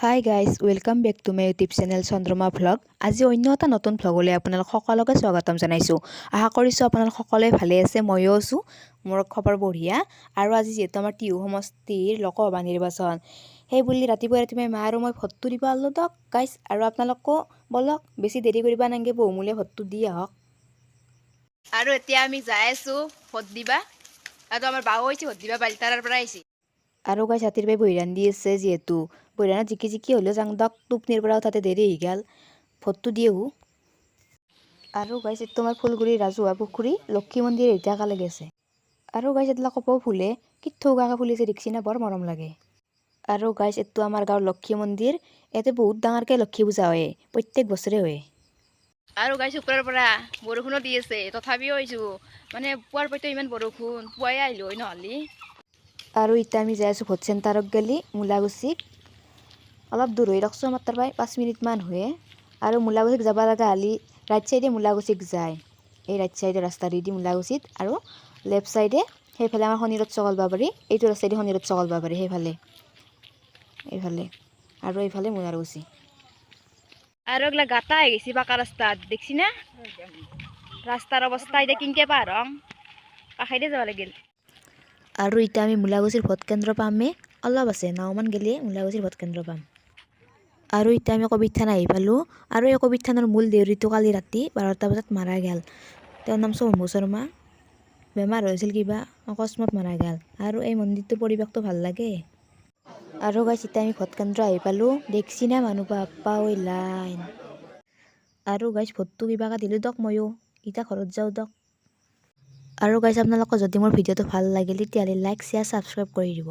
Hi guys, welcome back to my YouTube channel Chandrama vlog. আজি অন্য এটা নতুন ভ্লগলৈ আপোনালোক সকলোকে স্বাগতম জনাইছোঁ। আশা কৰিছোঁ আপোনালোক সকলোৱে ভালে আছে। ময়ো আছোঁ, মোৰ খবৰ বঢ়িয়া। আৰু আজি যিহেতু আমাৰ টিহু সমষ্টিৰ লোকসভা নিৰ্বাচন, সেই বুলি ৰাতিপুৱাই ৰাতিপুৱাই মা আৰু মই ভোটটো দিব আহিলোঁ দক গাইজ। আৰু আপোনালোকো ব'লক, বেছি দেৰি কৰিব নালাগে, বহুমূলীয়া ভোটটো দি আহক। আৰু এতিয়া আমি যাই আছোঁ ভোট দিবা আৰু আমাৰ বাও আহিছে ভোট দিবা, বালিতাৰাৰ পৰা আহিছে। আৰু গাইজ, ৰাতিৰ পৰাই বহিৰাণ দি আছে যিহেতু বহিৰাণত জিকি জিকি হ'লেও যাং দক। টোপনিৰ পৰা উঠাতে দেৰি হৈ গ'ল, ভোটটো দি আহোঁ। আৰু গাইজ, এইটো আমাৰ ফুলগুৰিৰ ৰাজহুৱা পুখুৰী, লক্ষী মন্দিৰ এতিয়া একেলগে আছে। আৰু গাইজ, এইবিলাক কপৌ ফুলে কি থৌগাকে ফুলিছে দেখছি না, বৰ মৰম লাগে। আৰু গাইজ, এইটো আমাৰ গাঁৱৰ লক্ষী মন্দিৰ। ইয়াতে বহুত ডাঙৰকৈ লক্ষী পূজা হয়, প্ৰত্যেক বছৰে হয়। আৰু গাইজ, ওপৰৰ পৰা বৰষুণো দি আছে, তথাপিও আহিছোঁ। মানে পুৱাৰ পৰাতো ইমান বৰষুণ, পুৱাই আহিলোঁ হয় নহ'লে। আৰু এতিয়া আমি যাই আছোঁ ভোট চেণ্টাৰত গেলি মূলাকুছিত। অলপ দূৰ হৈ ৰাখছোঁ, আমাৰ তাৰ পৰাই 5 মিনিটমান হয়। আৰু মূলাকুছিত যাব লগা হ'লে ৰাইট চাইডে মূলাকুছিত যায়, এই ৰাইট চাইডে ৰাস্তাটোদি মূলাকুছিত। আৰু লেফ্ট চাইডে সেইফালে আমাৰ শনিৰত চকল পাৰি, এইটো ৰাস্তাইদি শনিৰত চকল পাৰি সেইফালে, এইফালে আৰু এইফালে মূলাকুছি। আৰু এগলা গাতা হৈ গৈছে পাকা ৰাস্তাত, দেখছি না ৰাস্তাৰ অৱস্থা। এতিয়া কিনকে পাৰ হম, কাষেদি যাব লাগিল। আৰু এতিয়া আমি মূলাকুছিৰ ভোট কেন্দ্ৰ পামেই, অলপ আছে, নাওমান গেলে মূলাকুছিৰ ভোট কেন্দ্ৰ পাম। আৰু এতিয়া আমি কবিৰ থান আহি পালোঁ। আৰু এই কবিৰ থানৰ মূল দেউৰীটো কালি ৰাতি 12টা বজাত মাৰা গ'ল। তেওঁৰ নাম শম্ভু শৰ্মা। বেমাৰ হৈছিল কিবা, অকস্মাত মাৰা গ'ল। আৰু এই মন্দিৰটোৰ পৰিৱেশটো ভাল লাগে। আৰু গাইজ, এতিয়া আমি ভোট কেন্দ্ৰ আহি পালোঁ। দেখছি না মানুহ, বাপ্পা ঐ লাইন। আৰু গাইজ, ভোটটো কিবাকে দিলোঁ দক ময়ো, এতিয়া ঘৰত যাওঁ দক। আৰু গাইজ, আপোনালোকৰ যদি মোৰ ভিডিঅ'টো ভাল লাগিল, তেতিয়াহ'লে লাইক, শ্বেয়াৰ, ছাবস্ক্ৰাইব কৰি দিব।